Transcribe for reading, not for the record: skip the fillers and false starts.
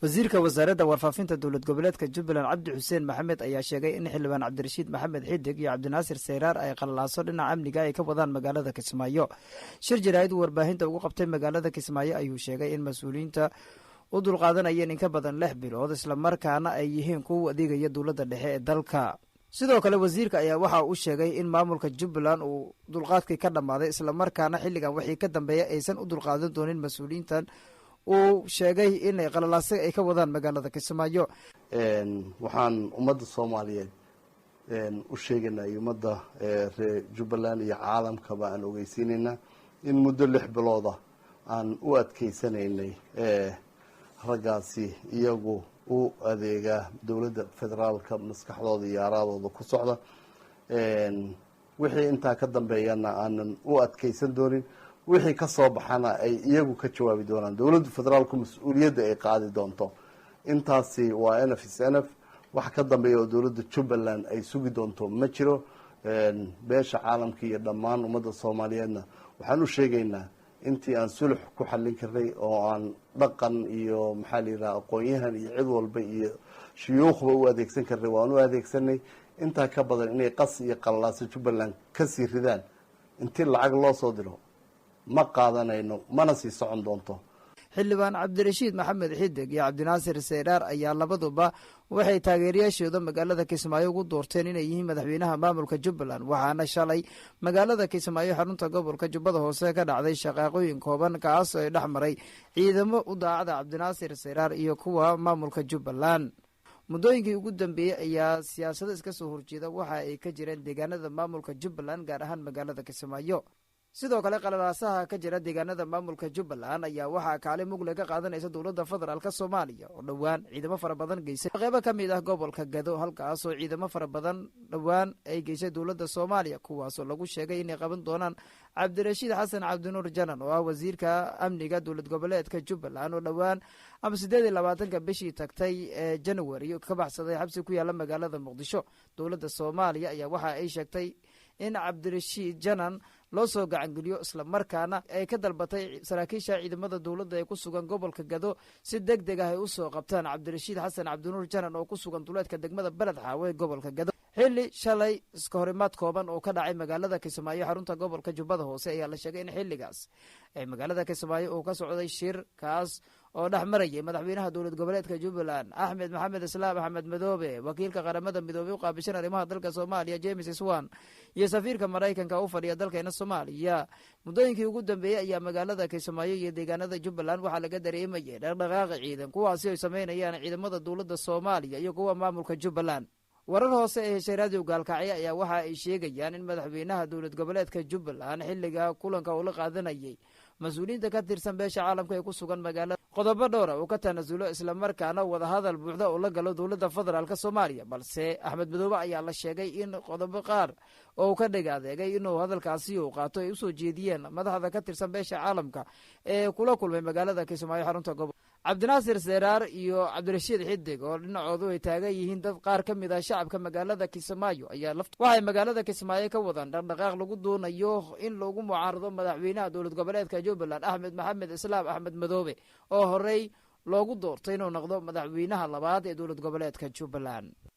Wasiirka wasaaradda warfaafinta dowlad goboleedka Jubbaland, Cabdi Xuseen Maxamed, ayaa sheegay in xildhibaan Cabdirashiid Maxamed Xidig iyo Cabdinaasir Seyraar ay qalalaaso dhinaca amniga ay ka wadaan magaalada Kismaayo. Shir jaraa'id uu warbaahinta ugu qabtay magaalada Kismaayo ayuu sheegay in mas-uuliyiinta u dulqaadanayeen in ka badan 6 bilood, islamarkaana ay yihiin kuwa adeegaya dowladda dhexe ee dalka. Sidoo kale wasiirka ayaa waxa uu sheegay in maamulka Jubbaland uu dulqaadkii ka dhammaaday, islamarkaana xilligan wixii ka dambeeya aysan u dulqaadan doonin mas-uuliyiintan uu sheegay inay qalalaasa ay ka wadaan magaalada Kismaayo. Waxaan ummadda Soomaaliyeed u sheegaynaa iyo ummadda reer Jubbaland iyo caalamkaba aan ogeysiinaynaa in muddo 6 bilooda aan u adkeysanaynay raggaasi iyagu u adeega dowladda federaalka, maskaxdooda iyo aaraadooda ku socda. Wixii intaa ka dambeeyana aanan u adkeysan doonin, wixii ka soo baxana ay iyagu ka jawaabi doonaan, dowladda federaalku mas-uuliyadda ay qaadi doonto. Intaasi waa enough is enough. Wax ka dambeeya oo dowladda Jubbaland ay sugi doonto ma jiro. Beesha caalamka iyo dhammaan ummadda Soomaaliyeedna waxaan u sheegaynaa intii aan sulux ku xallin karnay oo aan dhaqan iyo, maxaa la yidhaha, aqoon-yahan iyo cid walba iyo shuyuukhba u adeegsan karnay, waan u adeegsanay. Intaa ka badan inay qas iyo qallalaaso Jubbaland kasii ridaan intii lacag loo soo diro ma qaadanayno, mana sii socon doonto. Xildhibaan Cabdirashiid Maxamed Xidig iyo Cabdinaasir Seyraar ayaa labaduba waxay taageerayaashooda magaalada Kismaayo ugu doorteen inay yihiin madaxweynaha maamulka Jubbaland, waxaana shalay magaalada Kismaayo, xarunta gobolka Jubbada Hoose, ka dhacday shaqaaqooyin kooban, kaas oo ay dhex maray ciidamo u daacada Cabdinaasir Seyraar iyo kuwa maamulka Jubbaland. Muddooyinkii ugu dambeeyey ayaa siyaasado iska soo horjeeda waxa ay ka jireen deegaanada maamulka Jubbaland, gaar ahaan magaalada Kismaayo. Sidoo kale qalalaasaha ka jira deegaanada maamulka Jubbaland ayaa waxaa kaalin mugle ka qaadanaysa dowladda federaalka Soomaaliya, oo dhowaan ciidamo fara badan geysay qeybo ka mid ah gobolka Gado, halkaasoo ciidamo fara badan dhowaan ay geysay dowladda Soomaaliya, kuwaasoo lagu sheegay inay qaban doonaan Cabdirashiid Xasan Cabdinuur Janan, oo ah wasiirka amniga dowlad goboleedka Jubbaland, oo dhowaan ama 28-ka bishii tagtay ee January ka baxsaday xabsi ku yaala magaalada Muqdisho. Dowladda Soomaaliya ayaa waxa ay sheegtay in Cabdirashiid Janan loo soo gacangeliyo, islamarkaana ay ka dalbatay saraakiisha ciidamada dowladda ee ku sugan gobolka Gado si deg deg ah ay usoo qabtaan Cabdirashiid Xasan Cabdinuur Janan, oo ku sugan duleedka degmada Beled Xaawe ee gobolka Gado. Xilli shalay iska horimaad kooban oo ka dhacay magaalada Kismaayo, xarunta gobolka Jubbada Hoose, ayaa la sheegay in xilligaas ee magaalada Kismaayo uu ka socday shir, kaas oo dhex marayay madaxweynaha dowlad goboleedka Jubbaland, Axmed Maxamed Islaam, Axmed Madoobe, wakiilka Qaramada Midoobey u qaabilshan arrimaha dalka Soomaaliya, James Swan, iyo safiirka Maraykanka u fadhiya dalkeena Soomaaliya. Muddooyinkii ugu dambeeyey ayaa magaalada Kismaayo iyo deegaanada Jubbaland waxaa laga dareemayay dhaqdhaqaaqa ciidan, kuwaasi ay sameynayaan ciidamada dowladda Soomaaliya iyo kuwa maamulka Jubbaland. Warar hoose ee heshay Raadiyo Gaalkacyo ayaa waxa ay sheegayaan in madaxweynaha dowlad goboleedka Jubbaland xilliga kulanka uu la qaadanayay mas-uuliyiinta ka tirsan beesha caalamka ee ku sugan magaalada qodobo dhowra uu ka tanaasulo, islamarkaana wadahadal buuxda uu la galo dowladda federaalka Soomaaliya. Balse Axmed Madoobe ayaa la sheegay in qodobo qaar oo uu ka dhega adeegay inuu hadalkaasi uu qaato ay usoo jeediyeen madaxda ka tirsan beesha caalamka ee kula kulmay magaalada Kismaayo, xarunta gobol. Cabdinaasir Seraar iyo Cabdirashiid Xidig, oo dhinacoodu ay taagan yihiin dad qaar ka mid ah shacabka magaalada Kismaayo, ayaa waxay magaalada Kismaayo ka wadaan dhaqdhaqaaq lagu doonayo in lagu mucaarado madaxweynaha dowlad goboleedka Jubbaland, Axmed Maxamed Islaam, Axmed Madoobe, oo horey loogu doortay inuu noqdo madaxweynaha labaad ee dowlad goboleedka Jubbaland.